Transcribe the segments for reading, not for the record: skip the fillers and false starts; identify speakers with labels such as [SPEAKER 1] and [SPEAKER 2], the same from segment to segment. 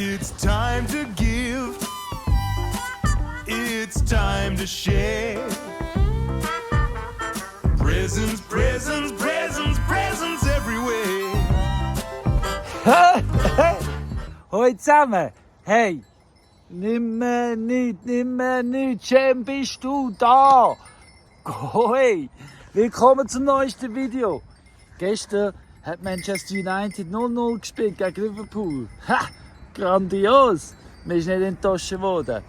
[SPEAKER 1] It's time to give. It's time to share. Presents, presents, presents, presents everywhere.
[SPEAKER 2] Hoi zusammen! Hey! Nimmer nicht, schön bist du da! Hoi! Willkommen zum neuesten Video! Gestern hat Manchester United 0-0 gespielt gegen Liverpool. Ha! Grandios! Man ist nicht enttäuscht worden.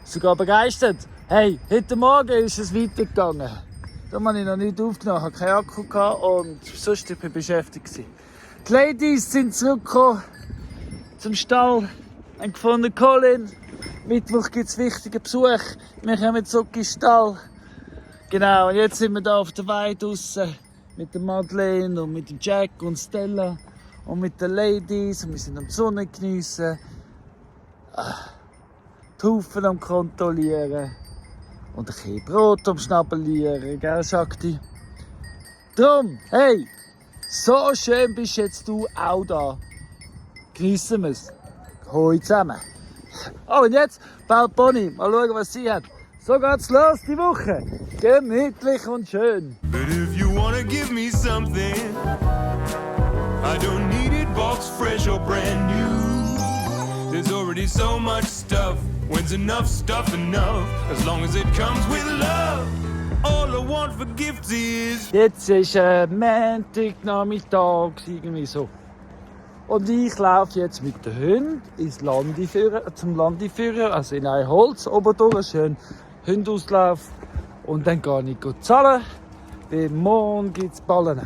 [SPEAKER 2] Sogar begeistert. Hey, heute Morgen ist es weitergegangen. Da habe ich noch nicht aufgenommen, hatte keinen Akku und sonst war ich beschäftigt. Die Ladies sind zurückgekommen zum Stall, haben gefunden, Colin, Mittwoch gibt es wichtigen Besuch, wir kommen zurück in den Stall. Genau, und jetzt sind wir hier auf der Weide draussen mit der Madeleine und mit dem Jack und Stella und mit den Ladies und wir sind am Sonne geniessen, die Haufen am Kontrollieren und ein bisschen Brot am Schnabellieren, gell Shakti? Drum, hey, so schön bist jetzt du auch da. Geniessen wir es. Hoi zusammen. Oh, und jetzt baut Bonnie. Mal schauen, was sie hat. So geht's los die Woche. Gemütlich und schön.
[SPEAKER 1] But if you wanna give me something, I don't need it box fresh or brand new. There's already so much stuff. When's enough stuff enough? As long as it comes with love. All I want for gifts is.
[SPEAKER 2] Jetzt ist Montagnachmittag, irgendwie so. Und ich laufe jetzt mit den Hunden zum Landiführer, also in ein Holz, oben durch, schön Hundeauslauf. Und dann gehe ich zahlen, weil morgen gibt es Ballen.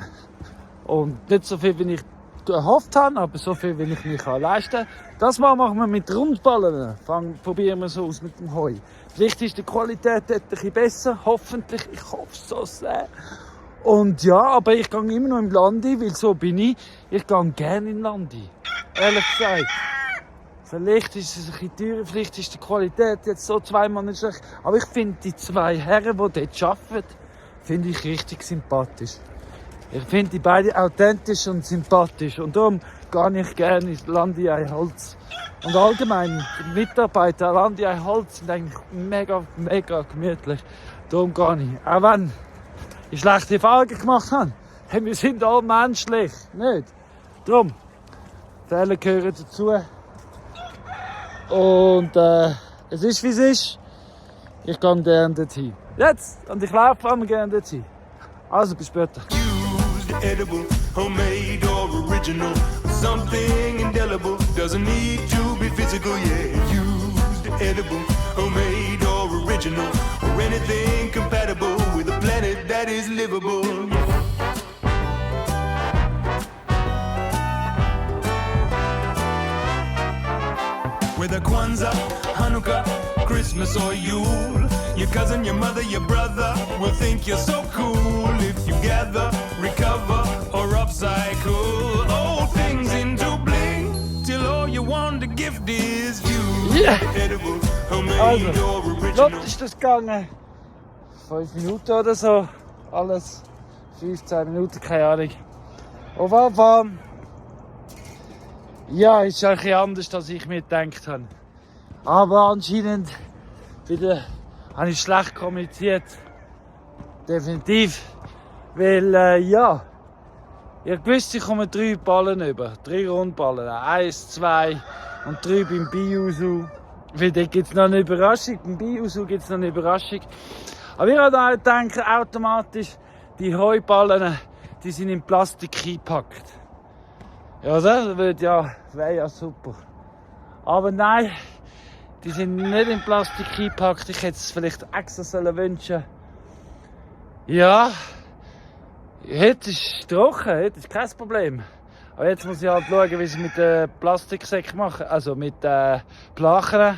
[SPEAKER 2] Und nicht so viel, wie ich gehofft habe, aber so viel, wie ich mir leisten kann. Das Mal machen wir mit Rundballen. Probieren wir es aus mit dem Heu. Vielleicht ist die Qualität dort ein bisschen besser, hoffentlich. Ich hoffe es so sehr. Und ja, aber ich gehe immer noch im Landi, weil so bin ich. Ich gehe gerne in Landi. Ehrlich gesagt. Vielleicht ist es ein bisschen teurer, vielleicht ist die Qualität jetzt so zweimal nicht schlecht. Aber ich finde die zwei Herren, die dort arbeiten, finde ich richtig sympathisch. Ich finde die beide authentisch und sympathisch. Und darum gehe ich gerne ins Landi ein Holz. Und allgemein, die Mitarbeiter Landi ein Holz sind eigentlich mega gemütlich. Darum gehe ich. Auch wenn ich schlechte Erfahrungen gemacht habe. Hey, wir sind alle menschlich, nicht? Darum, Fehler gehören dazu. Und es ist wie es ist. Ich gehe gerne dorthin. Jetzt! Und ich laufe immer gerne dorthin. Also, bis später.
[SPEAKER 1] Used, edible, homemade or original. Something indelible doesn't need to be physical, yeah. Used, edible, homemade or original. Or anything compatible with a planet that is livable. Whether Kwanzaa, Hanukkah, Christmas or Yule, your cousin, your mother, your brother will think you're so cool if you gather, recover or upcycle old things into bling till all you want to gift is you.
[SPEAKER 2] Yeah.
[SPEAKER 1] Edible, homemade
[SPEAKER 2] Also,
[SPEAKER 1] or original.
[SPEAKER 2] flott ist das gegangen. 5 Minuten oder so. Alles 15 Minuten, keine Ahnung. Auf jeden Fall. Ja, ist ein bisschen anders, als ich mir gedacht habe. Aber anscheinend wieder habe ich schlecht kommuniziert. Definitiv. Weil, ja, ich wusste, ich komme 3 Ballen über. 3 Rundballen. 1, 2 und 3 beim Biusu. Weil da gibt es noch eine Überraschung. Beim Biusu gibt es noch eine Überraschung. Aber ich habe auch gedacht, automatisch, die Heuballen, die sind in Plastik eingepackt. Ja, das wäre ja super. Aber nein, die sind nicht in Plastik eingepackt. Ich hätte es vielleicht extra wünschen. Ja, heute ist es trocken, heute ist kein Problem. Aber jetzt muss ich halt schauen, wie ich es mit den Plastiksäcken mache, also mit Plachen.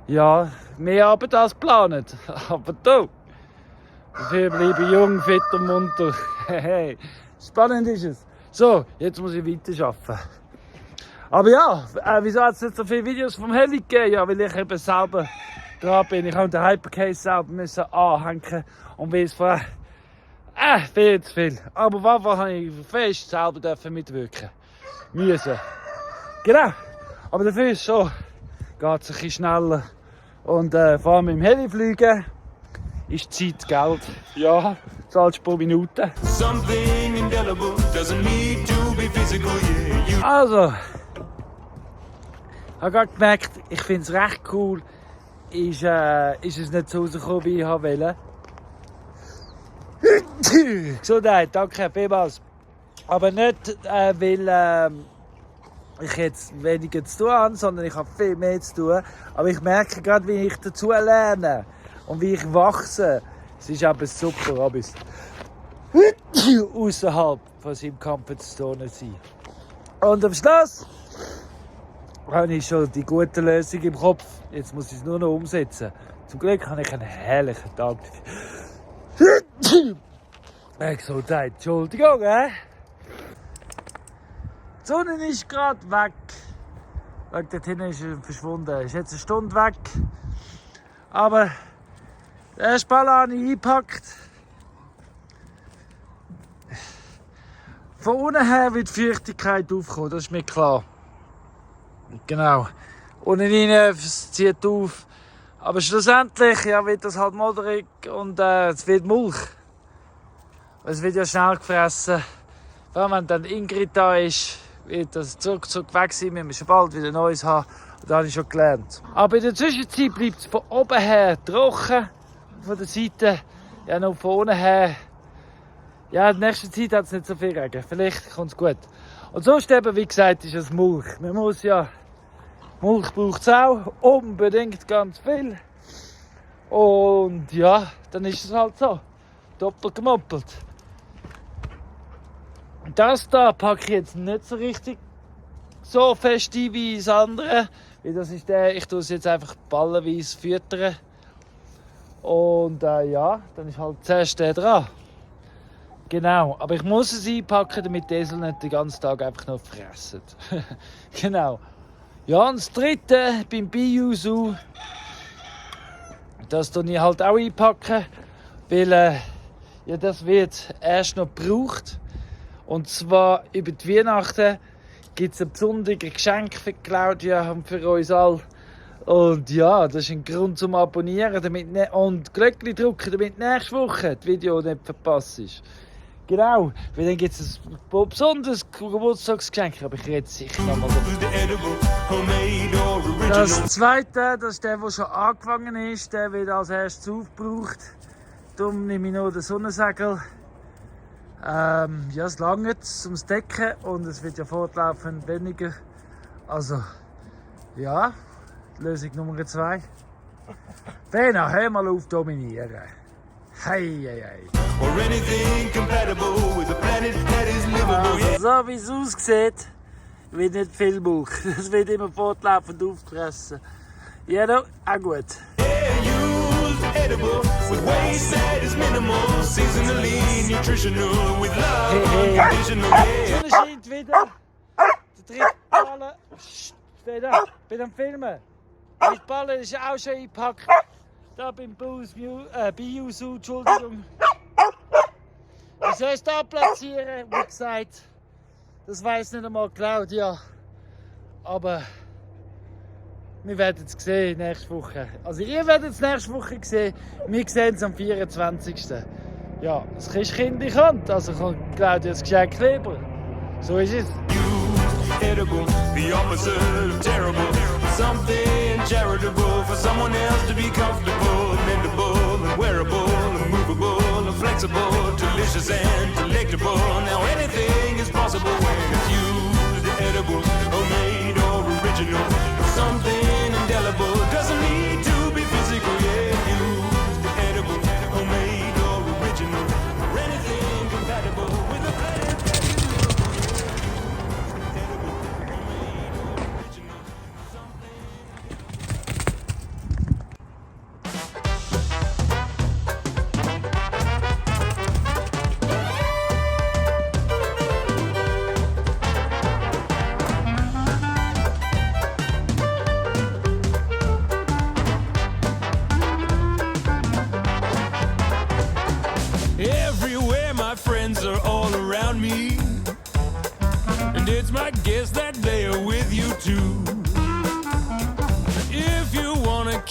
[SPEAKER 2] Ja, mehr Arbeit als geplant. Aber du, dafür bleibe ich jung, fit und munter. Hey, spannend ist es. So, jetzt muss ich weiterarbeiten. Aber ja, wieso hat es nicht so viele Videos vom Heli gegeben? Ja, weil ich eben selber dran bin. Ich habe den Hypercase selber müssen anhängen und weil es vorher viel zu viel. Aber warum habe ich fest selber mitwirken müssen. Genau. Aber dafür ist schon, geht es ein bisschen schneller. Und vor allem im Helifliegen ist Zeit Geld. Ja, zahlst pro Minute.
[SPEAKER 1] Something indelible doesn't need to be physical, yeah. You
[SPEAKER 2] Also, ich habe gerade gemerkt, ich finde es recht cool, ist es nicht so rausgekommen, wie ich wollte. Gesundheit, danke vielmals. Aber nicht, weil ich jetzt weniger zu tun habe, sondern ich habe viel mehr zu tun. Aber ich merke gerade, wie ich dazu lerne und wie ich wachse. Es ist aber super, abends außerhalb von seinem Comfortzone sein. Und am Schluss habe ich schon die gute Lösung im Kopf. Jetzt muss ich es nur noch umsetzen. Zum Glück habe ich einen herrlichen Tag. Gesundheit, Entschuldigung, Die Sonne ist gerade weg. Dort hinten ist sie verschwunden. Ist jetzt eine Stunde weg. Aber den ersten Ball habe ich eingepackt. Von unten her wird die Feuchtigkeit aufkommen, das ist mir klar. Genau. Unten rein, es zieht auf. Aber schlussendlich wird das halt modrig und es wird Milch. Es wird ja schnell gefressen. Vor allem, wenn dann Ingrid da ist, wird das zurück weg sein. Wir müssen schon bald wieder Neues haben. Und das habe ich schon gelernt. Aber in der Zwischenzeit bleibt es von oben her trocken. Von der Seite, ja, noch von unten her. Ja, in der nächsten Zeit hat es nicht so viel Regen. Vielleicht kommt es gut. Und sonst eben, wie gesagt, ist es Milch. Man muss ja, Milch braucht es auch. Unbedingt ganz viel. Und ja, dann ist es halt so. Doppelt gemoppelt. Das da packe ich jetzt nicht so richtig so fest ein wie das andere. Weil das ist ich tue es jetzt einfach ballenweise füttern. Und ja, dann ist halt zuerst der dran. Genau, aber ich muss es einpacken, damit die Esel nicht den ganzen Tag einfach noch fressen. Genau. Ja, und das dritte beim Biosu, das tue ich halt auch einpacken, weil ja, das wird erst noch gebraucht. Und zwar über die Weihnachten gibt es ein besonderes Geschenk für Claudia und für uns alle. Und ja, das ist ein Grund zum Abonnieren und Glöckchen drücken, damit nächste Woche das Video nicht verpasst ist. Genau, weil dann gibt es ein besonderes Geburtstagsgeschenk, aber ich rede sicher nochmal davon. Das zweite, das ist der schon angefangen ist, der wird als erstes aufgebraucht. Darum nehme ich noch den Sonnensegel. Ja, es langt ums Decken und es wird ja fortlaufend weniger. Also, ja, Lösung Nummer 2. Bena, hör mal auf dominieren. Hey, hey, hey. Also, so wie es aussieht, wird nicht viel Milch. Das wird immer fortlaufend aufgefressen. Ja, no, auch gut. Edible with waste that is minimal, seasonally nutritional with love unconditional. Die Sonne scheint wieder. Der dritte Ballen. Steh da, bin am Filmen. Die Ballen ist auch schon eingepackt. Da beim Biosu, Entschuldigung. Wie soll ich es da platzieren? Wie gesagt, das weiss nicht einmal Claudia. Aber wir werden es sehen nächste Woche. Also ihr werdet es nächste Woche sehen. Wir sehen es am 24. Ja, das Christkind kommt. Also kommt Claudia das Geschenk lieber. So ist es. Edible, the opposite of terrible. Something charitable for someone else to be comfortable, mendable, and wearable, and movable, and flexible, delicious and delectable. Now anything is possible when it's used. Edible, homemade or original. Something indelible doesn't need to be physical, yeah. Used, edible, homemade or original, or anything compatible with the planet that you live on. Edible, homemade or original, something. Everywhere my friends are all around me, and it's my guess that they are with you too.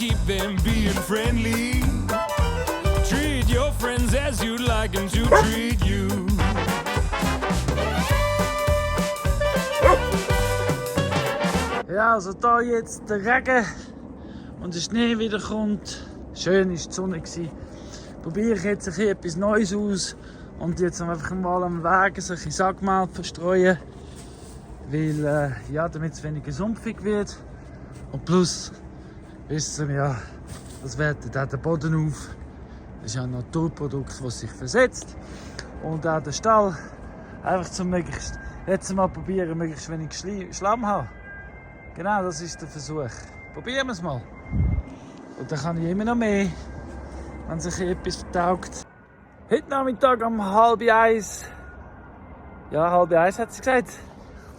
[SPEAKER 1] keep them being friendly. Treat your friends as you'd like them to treat you.
[SPEAKER 2] Ja, also da jetzt der Regen und der Schnee wieder kommt. Schön ist die Sonne gewesen. Probiere ich jetzt ein bisschen etwas Neues aus und jetzt einfach mal am Weg so ein bisschen Sackmehl verstreuen, weil ja, damit es weniger sumpfig wird. Und plus, wissen wir ja, das wertet auch den Boden auf. Das ist ja ein Naturprodukt, das sich versetzt. Und auch der Stall, einfach zum möglichst, jetzt mal probieren, möglichst wenig Schlamm haben. Genau, das ist der Versuch. Probieren wir es mal. Und dann kann ich immer noch mehr, wenn sich etwas vertaugt. Heute Nachmittag um 12:30, ja 12:30 hat sie gesagt,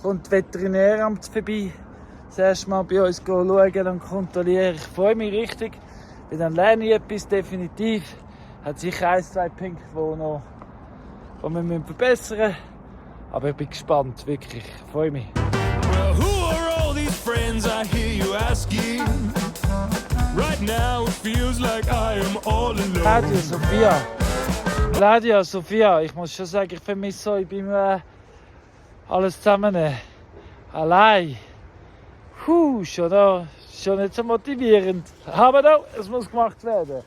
[SPEAKER 2] kommt das Veterinäramt vorbei. Das erste Mal bei uns schauen und kontrollieren. Ich freue mich richtig, weil dann lerne ich etwas definitiv. Hat sicher 1-2 Punkte, die wir verbessern müssen. Aber ich bin gespannt, wirklich. Ich freue mich.
[SPEAKER 1] Well, who are all these friends I hear you asking? Right now it feels like I am all alone.
[SPEAKER 2] Claudia, Sophia, ich muss schon sagen, ich vermisse so, ich bin alles zusammen allein. Schon nicht so motivierend. Aber da, es muss gemacht werden.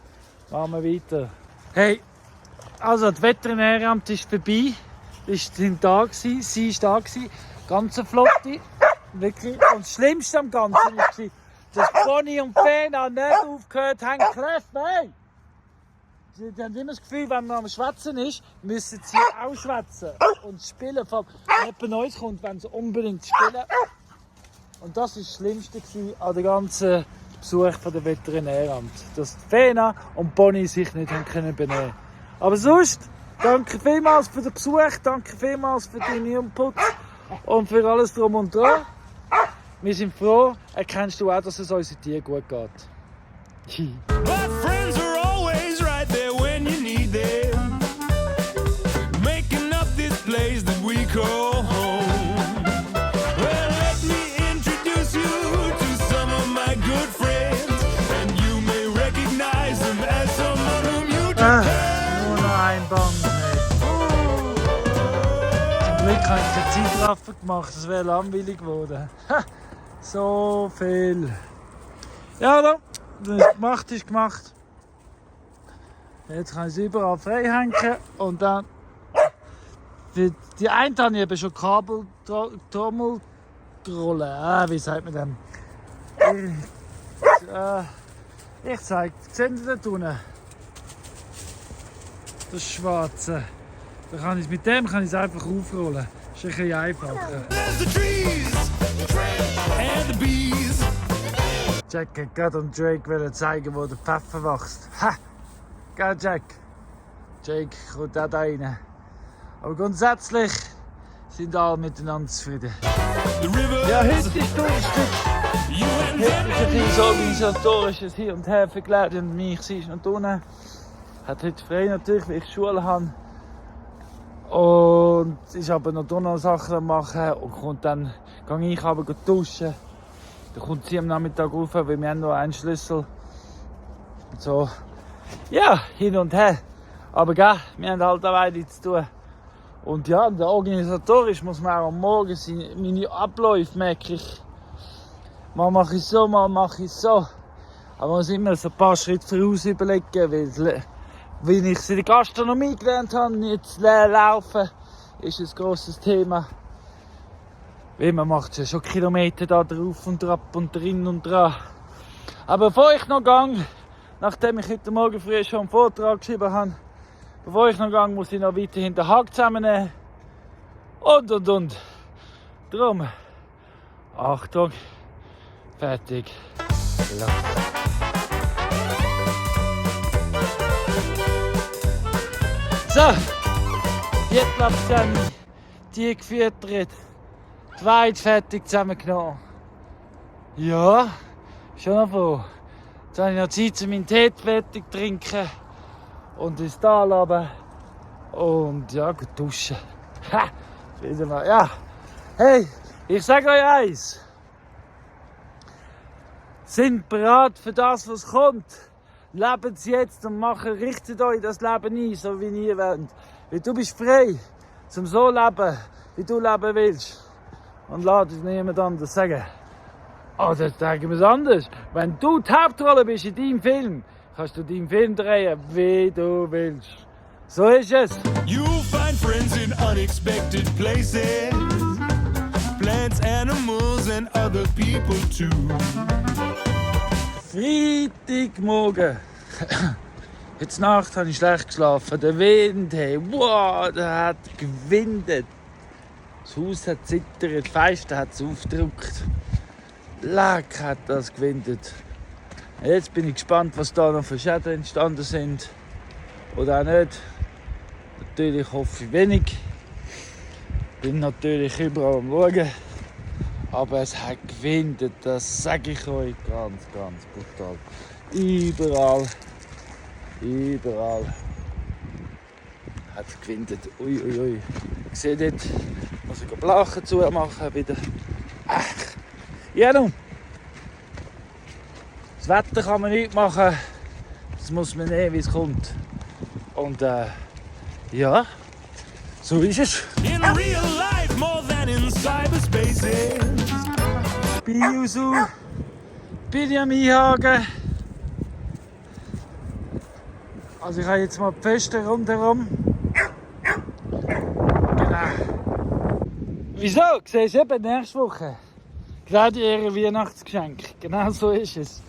[SPEAKER 2] Machen wir weiter. Hey, also das Veterinäramt ist vorbei. Sind da gewesen, sie ist da gewesen. Ganze Flotte. Wirklich. Und das Schlimmste am Ganzen war, dass Bonnie und Fena nicht aufgehört haben zu kläffen. Hey! Die haben immer das Gefühl, wenn man am Schwätzen ist, müssen sie auch schwätzen und spielen. Wenn jemand Neues kommt, wenn sie unbedingt spielen. Und das war das Schlimmste an dem ganzen Besuch von der Veterinäramt. Dass Fena und Bonnie sich nicht benehmen können. Aber sonst, danke vielmals für den Besuch, danke vielmals für deinen Input und für alles drum und dran. Wir sind froh, erkennst du auch, dass es unseren Tieren gut geht.
[SPEAKER 1] My friends are always right there when you need them, making up this place that we call home. Well, let me introduce you to some of my good friends, and you may recognize them as someone whom you depend.
[SPEAKER 2] Nur noch ein Band. Zum Glück habe ich keine Zeitraffer gemacht, das wäre langweilig geworden. So viel. Ja, da. Das ist gemacht. Jetzt kann ich es überall frei hängen und dann. Die eine habe ich eben schon Kabeltrommelrolle. Wie sagt man dem? Ich zeige. Seht ihr da unten? Das Schwarze. Mit dem kann ich es einfach aufrollen. Das ist ein bisschen einfacher.
[SPEAKER 1] There's the trees and the bees.
[SPEAKER 2] Jack hat gerade an Drake zeigen, wo der Pfeffer wächst. Ha! Gell, Jack? Jake kommt auch da rein. Aber grundsätzlich sind alle miteinander zufrieden. Ja, heute ist Donnerstag. Heute ist ein bisschen organisatorisches Hin und Her für Claudia und mich. Sie ist noch drinnen. Hat heute frei natürlich, weil ich Schule habe. Und ist aber noch drinnen Sachen machen und kommt dann, gehe ich aber duschen. Dann kommt sie am Nachmittag rauf, weil wir haben nur einen Schlüssel. Und so, ja, hin und her. Aber gell, wir haben halt eine Weile zu tun. Und ja, organisatorisch muss man auch am Morgen meine Abläufe merke ich. Mal mache ich so, mal mache ich so. Aber man muss immer so ein paar Schritte voraus überlegen, weil ich es in der Gastronomie gelernt habe, nicht zu laufen, ist ein grosses Thema. Weil man macht ja schon Kilometer da drauf und ab und drin und dran. Aber bevor ich noch gehe, nachdem ich heute Morgen früh schon einen Vortrag geschrieben habe, bevor ich noch gehe, muss ich noch weiterhin den Haken zusammennehmen. Und. Drum. Achtung. Fertig. Los. So. Jetzt habe ich die gefüttert. Zweit fertig zusammengenommen. Ja, schon noch froh. Jetzt habe ich noch Zeit, um meinen Tee fertig zu trinken. Und ins Tal runter. Und ja, gut duschen. Ha! Wieder mal, ja. Hey, ich sage euch eins. Sind bereit für das, was kommt. Lebt jetzt und richtet euch das Leben ein, so wie ihr wollt. Weil du bist frei, zum so leben, wie du leben willst. Und lass es niemand anders sagen. Oder sagen wir es anders. Wenn du die Hauptrolle bist in deinem Film, kannst du deinen Film drehen, wie du willst. So ist es.
[SPEAKER 1] You'll find friends in unexpected places. Plants, animals and other people too.
[SPEAKER 2] Freitagmorgen. Jetzt Nacht habe ich schlecht geschlafen. Der Wind, hey, wow, der hat gewindet. Das Haus hat zittert, die Fenster hat es aufgedrückt. Leck hat das gewindet. Jetzt bin ich gespannt, was da noch für Schäden entstanden sind. Oder auch nicht. Natürlich hoffe ich wenig. Bin natürlich überall am Schauen. Aber es hat gewindet, das sage ich euch ganz, ganz brutal. Überall hat es gewindet. Ui, ui, ui. Ich sehe dort, muss ich Blachen zumachen wieder. Ach, ja nun. Das Wetter kann man nicht machen. Das muss man nehmen, wie es kommt. Und ja, so ist es.
[SPEAKER 1] In real life more than in cyberspaces.
[SPEAKER 2] Biosu, bin ich am Einhaken. Also ich habe jetzt mal die Feste rundherum. Genau. Wieso? Siehst du eben nächste Woche? Gerade ihr Weihnachtsgeschenk. Genau so ist es.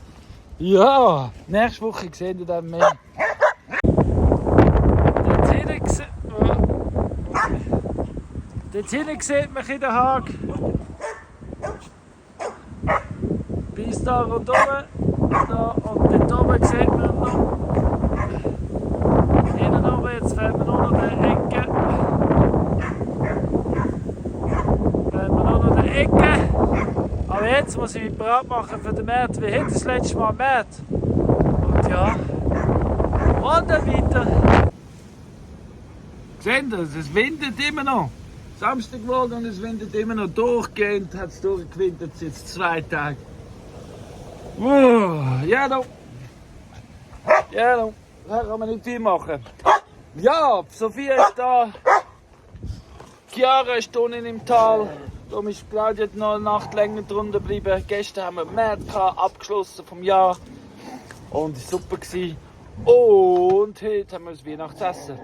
[SPEAKER 2] Ja, nächste Woche seht ihr dann mehr. Dort hinten sieht man in den Haag. Bis da rundherum. Da und dort oben sieht man noch. Hinten oben, jetzt fällt man noch die Ecke. Aber jetzt muss ich mich bereit machen für den März. Wir hatten das letzte Mal März. Und ja. Und dann weiter. Seht ihr, es windet immer noch. Samstagmorgen und es windet immer noch durchgehend. Hat es durchgewindet jetzt 2 Tage. Ja, da kann man nicht viel machen. Ja, Sophia ist da. Chiara ist unten im Tal. Darum ist Claudia noch eine Nacht länger drunter geblieben. Gestern haben wir März abgeschlossen vom Jahr. Und es war super. Und heute haben wir das Weihnachtsessen.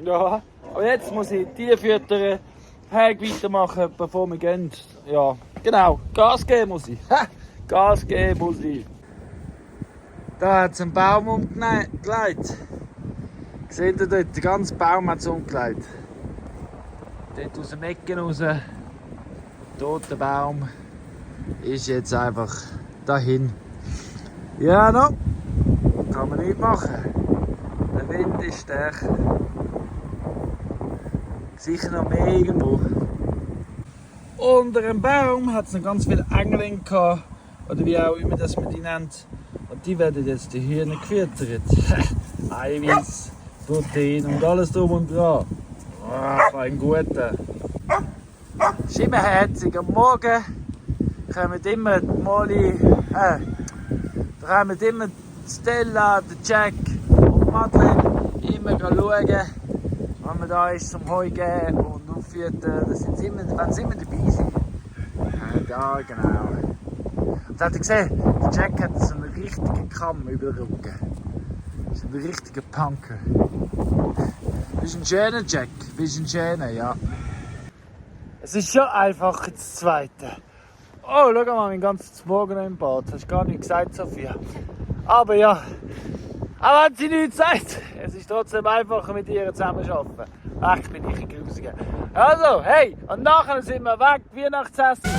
[SPEAKER 2] Ja, aber jetzt muss ich die füttern, weitermachen, bevor wir gehen. Ja, genau, Gas geben muss ich. Gas geben muss ich. Da hat es einen Baum umgelegt. Seht ihr dort, der ganze Baum hat es umgelegt. Dort aus dem Ecken raus, toter Baum, ist jetzt einfach dahin. Ja, no, kann man nicht machen. Der Wind ist stärker. Sicher noch mehr irgendwo. Unter dem Baum hat es noch ganz viele Englinge gehabt, oder wie auch immer das man die nennt. Und die werden jetzt die Hühner gefüttert. Eiweiß, Protein und alles drum und dran. Oh, ein guter. Schimmerherzig am Morgen kommen immer die Molly, da kommen immer die Stella, der Jack und die Madeleine immer schauen, wenn man da ist zum Heu geben und auffüttern. Das sind immer, wenn sie immer dabei sind. Ja, genau. Und da hat er gesehen, der Jack hat so einen richtigen Kamm über den Rücken. So ein richtiger Punker. Das ist ein schöner Jack, das ist ein schöner, ja. Es ist schon einfach das Zweite. Oh, schau mal, mein ganzes Morgen im Bad. Das hast du gar nicht gesagt, Sophia. Aber ja, aber wenn sie nichts sagt, es ist trotzdem einfacher mit ihr zusammen zu arbeiten. Ach, bin ich ein Grusiger. Also, hey, und nachher sind wir weg, Weihnachtsessen.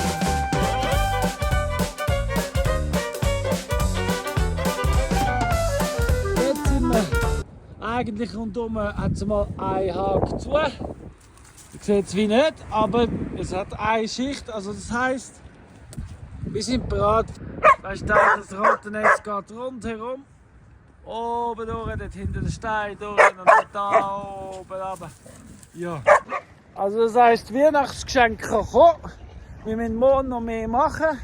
[SPEAKER 2] Jetzt sind wir eigentlich rundum, hat es mal einen Haken zu. Ihr seht es wie nicht, aber es hat eine Schicht, also das heisst, wir sind bereit. Weißt du, das rote Netz geht rundherum. Oben durch, dort hinter den Stein durch und da oben runter. Ja. Also das heisst, Weihnachtsgeschenke kann kommen. Wir müssen morgen noch mehr machen.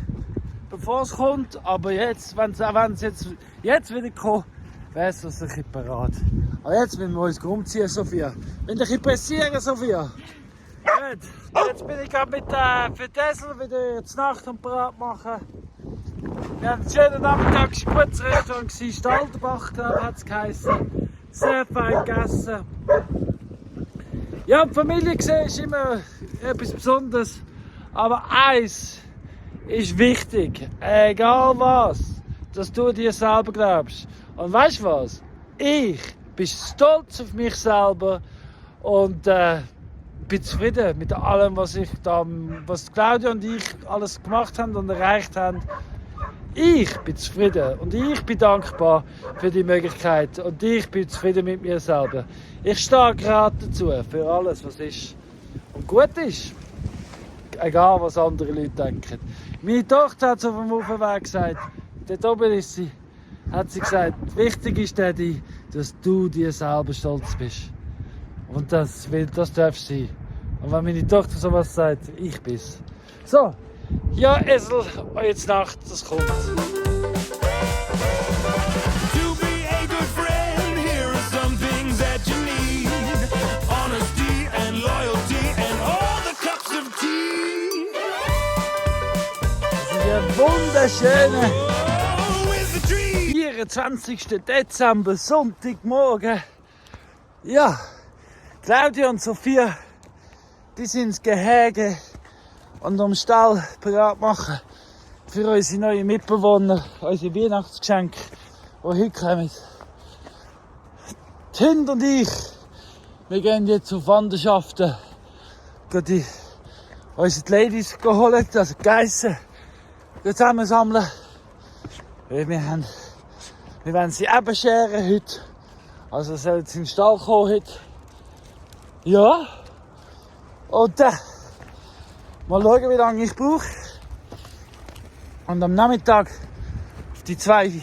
[SPEAKER 2] bevor es kommt. Aber jetzt, wenn es jetzt wieder kommt, wäre es ein bisschen parat. Aber jetzt müssen wir uns umziehen, Sophia. Wir müssen ein bisschen pressieren, Sophia. Gut, jetzt bin ich gerade mit für Tessel wieder zur Nacht am parat machen. Wir haben einen schönen Nachmittag, ein gutes Restaurant, Stalterbach, glaube ich, hat es geheißen. Sehr fein gegessen. Ja, die Familie gesehen ist immer etwas Besonderes. Aber eins ist wichtig, egal was, dass du dir selber glaubst. Und weißt du was? Ich bin stolz auf mich selber und bin zufrieden mit allem, was Claudia und ich alles gemacht haben und erreicht haben. Ich bin zufrieden und ich bin dankbar für die Möglichkeit und ich bin zufrieden mit mir selber. Ich stehe gerade dazu für alles, was ist und gut ist. Egal, was andere Leute denken. Meine Tochter hat auf dem Aufweg gesagt, dort oben ist sie, hat sie gesagt, wichtig ist, Daddy, dass du dir selber stolz bist. Und das darf sein. Und wenn meine Tochter sowas sagt, ich bin's. So, ja, Esel, jetzt Nacht, das kommt.
[SPEAKER 1] To be a good friend, here are some things that you need. Honesty and loyalty and all the cups of tea.
[SPEAKER 2] Das ist ein wunderschöner
[SPEAKER 1] Oh, with the tree.
[SPEAKER 2] 24. Dezember, Sonntagmorgen. Ja, Claudia und Sophia, die sind ins Gehege und am Stall bereit machen für unsere neuen Mitbewohner, unsere Weihnachtsgeschenke, die heute kommen. Die Hunde und ich, wir gehen jetzt auf Wanderschaften, gehen unsere Ladies holen, also die Geissen, zusammensammeln. Wir werden sie eben scheren heute, also sollen sie in den Stall kommen heute. Ja, und mal schauen, wie lange ich brauche. Und am Nachmittag, auf die zwischen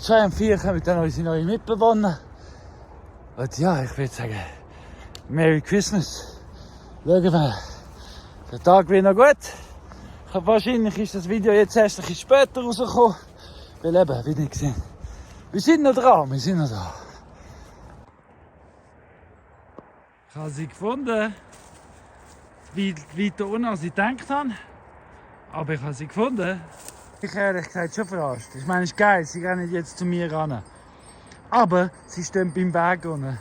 [SPEAKER 2] 2 und 4, kommen dann unsere neuen Mitbewohner. Und ja, ich würde sagen, Merry Christmas. Schauen wir, der Tag wird noch gut. Wahrscheinlich ist das Video jetzt erst ein bisschen später rausgekommen. Weil eben, wie nicht gesehen. Wir sind noch dran, wir sind noch da. Ich habe sie gefunden. Weiter unten, als ich gedacht habe. Aber ich habe sie gefunden. Ich ehrlich gesagt schon verarscht. Ich meine, es ist geil, sie rennen jetzt zu mir ran. Aber sie stehen beim Weg unten.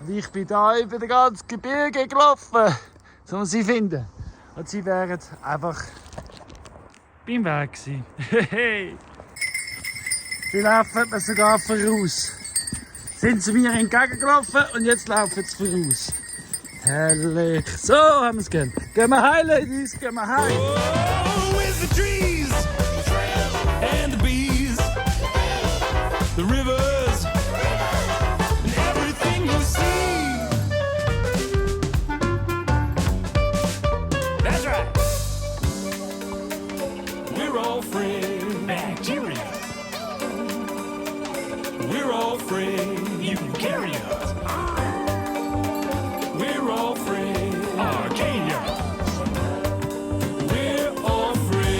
[SPEAKER 2] Und ich bin da über das ganze Gebirge gelaufen, um sie zu finden. Und sie wären einfach beim Weg gewesen. Sie laufen mir sogar voraus. Sind zu mir entgegengelaufen und jetzt laufen sie voraus. Herrlich. So haben wir es gehen. Gehen wir heim, Ladies, gehen wir heim.
[SPEAKER 1] Oh, with the trees and the bees, the rivers and everything you see. That's right. We're all friends. Bacteria. We're all friends. Eukaryotes. We're all friends. Arcadia. We're all friends.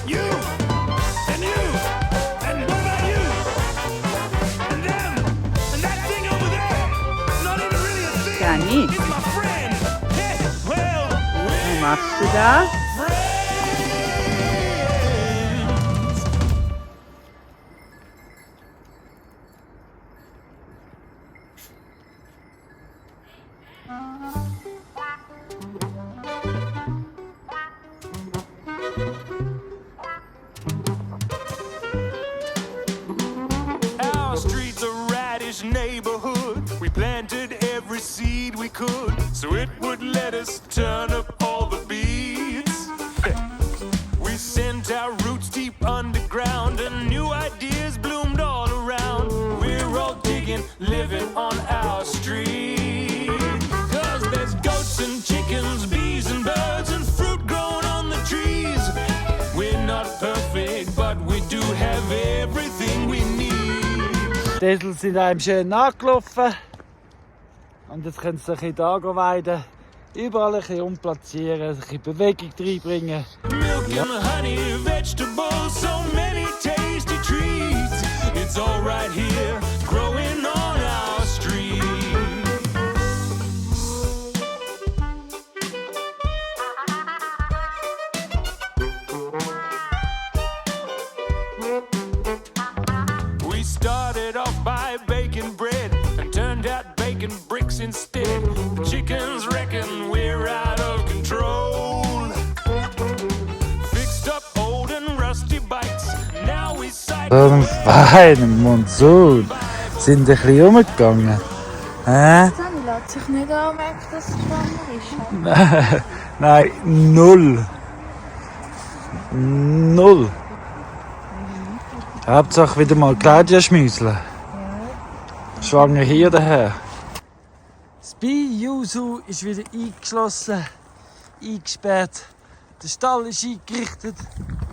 [SPEAKER 1] You and you and what about you and them and that thing over there. Not even really a thing.
[SPEAKER 3] Dani,
[SPEAKER 1] It's my friend. Hey, well,
[SPEAKER 3] was machst du da?
[SPEAKER 1] friends. Our street's a radish neighborhood. We planted every seed we could, so it would let us turn up all the beats. We sent our roots deep underground, and new ideas bloomed all around. We're all digging, living on our street. 'Cause there's goats and chickens, bees and birds, and fruit growing on the trees. We're not perfect, but we do have everything we need.
[SPEAKER 2] Die Esel sind einem schön nachgelaufen. Und jetzt können sie sich ein bisschen da weiden. Überall ein bisschen umplatzieren, ein bisschen Bewegung reinbringen.
[SPEAKER 1] Milk and honey, vegetables, so many tasty treats. It's all right here, growing on our street. We started off by baking bread and turned out baking bricks instead. The chickens reckon we're out of control. Fixed up old and rusty bikes. Now we cycle.
[SPEAKER 2] Am feinen Monsun sind ein bisschen rumgegangen.
[SPEAKER 4] Sani lässt sich nicht anmerken, dass es schwanger ist.
[SPEAKER 2] Nein, null. Null. Hauptsache wieder mal Claudia schmüseln. Schwanger hier daher. Das Bi-Yuzu ist wieder eingeschlossen, eingesperrt. Der Stall ist eingerichtet.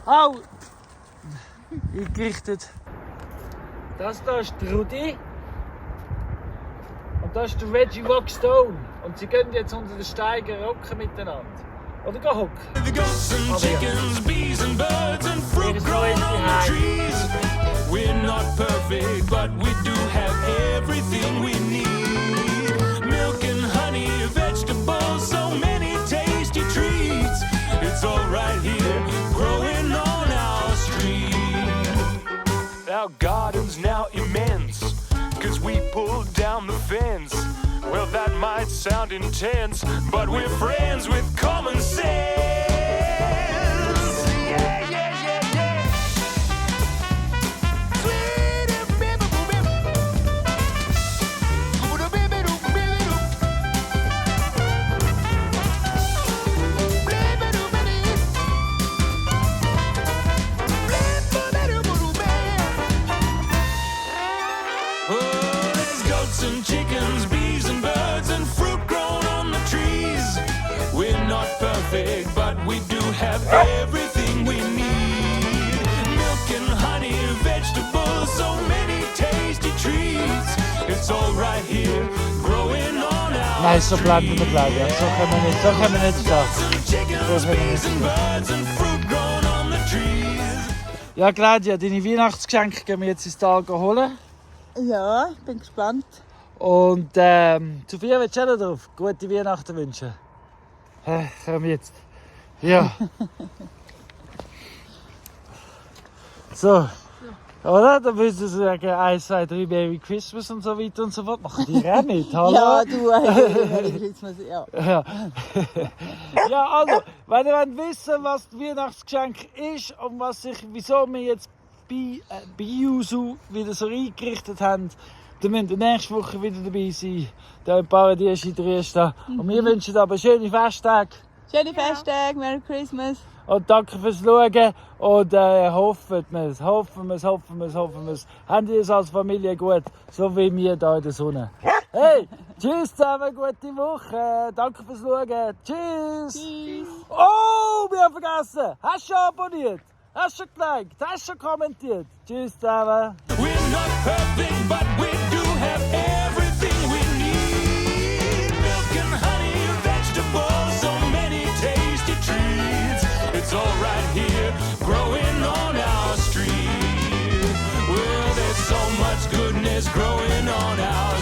[SPEAKER 2] Au! Eingerichtet. Das da ist der Rudi. Und das ist der Reggie Rockstone. Und sie gehen jetzt unter den Steigen rocken miteinander. Oder gehen hocken.
[SPEAKER 1] The goats and chickens, bees and birds and fruit growing on the trees. We're not perfect, but we do have everything we need. Milk and honey, vegetables, so many tasty treats. It's all right here, growing on our street. Our garden's now immense, 'cause we pulled down the fence. Well, that might sound intense, but we're friends with common sense. Yeah, yeah, yeah, yeah. Oh, there's goats and chickens, bees and birds and fruit grown on the trees. We're not perfect, but we do have everything we need. Milk and honey, vegetables, so many tasty treats. It's all right here, growing on our
[SPEAKER 2] Nein, so bleiben wir Claudia. So können wir nicht starten.
[SPEAKER 1] goats and chickens, bees and birds and fruit grown on the trees.
[SPEAKER 2] Ja, Claudia, deine Weihnachtsgeschenke gehen wir jetzt ins Tal holen.
[SPEAKER 3] Ja, ich bin gespannt.
[SPEAKER 2] Und Sophia, willst du auch noch drauf? Gute Weihnachten wünschen. Komm jetzt. Ja. So. Oder? Dann müssen sie sagen, 1, 2, 3, Merry Christmas und so weiter und so fort. Machen die auch nicht, hallo?
[SPEAKER 3] Ja, du, Merry Christmas, ja.
[SPEAKER 2] Ja. Ja, also, wenn ihr wollt wissen, was das Weihnachtsgeschenk ist und wieso wir jetzt bei Yuzu wieder so eingerichtet haben, dann müsst ihr nächste Woche wieder dabei sein. Da im Paradies in Dresden. Und wir wünschen aber schöne Festtage.
[SPEAKER 3] Schöne Festtage, Merry Christmas.
[SPEAKER 2] Und danke fürs Schauen. Und hoffen wir es. Habt ihr es als Familie gut, so wie wir hier in der Sonne. Hey, tschüss zusammen, gute Woche. Danke fürs Schauen. Tschüss.
[SPEAKER 3] Tschüss.
[SPEAKER 2] Oh, wir haben vergessen. Hast du schon abonniert? Hast du schon geliked? Hast du schon kommentiert? Tschüss zusammen.
[SPEAKER 1] We're not perfect, but we do have everything we need. Milk and honey, vegetables, so many tasty treats. It's all right here, growing on our street. Well, there's so much goodness growing on our